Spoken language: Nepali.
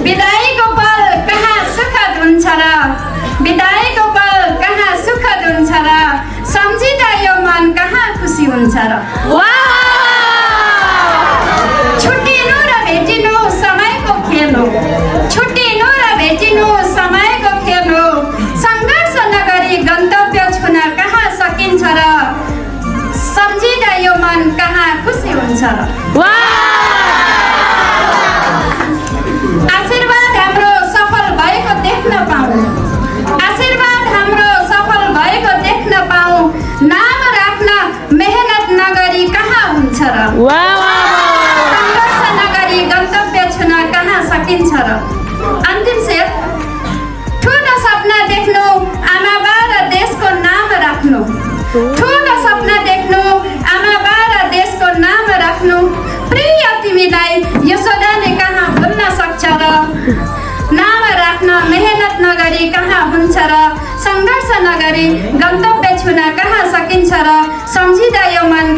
बिदाईको पल कहाँ सुखद हुन्छ र बिदाईको पल कहाँ सुखद हुन्छ र सम्झिँदा यो मन कहाँ खुसी हुन्छ र छुट्टिनु र भेटिनु समयको खेल हो छुट्टिनु र भेटिनु समयको खेल हो सङ्घर्ष नगरी गन्तव्य छुन कहाँ सकिन्छ र सम्झिँदा यो मन कहाँ खुसी हुन्छ र आशीर्वाद हाम्रो सफल भएको देख्न पाऊँ आशीर्वाद हाम्रो सफल भएको देख्न पाऊँ नाम राख्न मेहनत नगरी कहाँ हुन्छ र सङ्घर्ष नगरी गन्तव्य छुन कहाँ सकिन्छ र अन्तिम शेर ठुलो सपना देख्नु आमा बा र देशको नाम राख्नु ठुलो सपना देख्नु आमा बा र देशको नाम राख्नु प्रिय तिमीलाई यशोदाले कहाँ भुल्न सक्छ र नाम राख्न मेहनत नगरी कहाँ हुन्छ र सङ्घर्ष नगरी गन्तव्य छुन कहाँ सकिन्छ र सम्झिँदा यो मन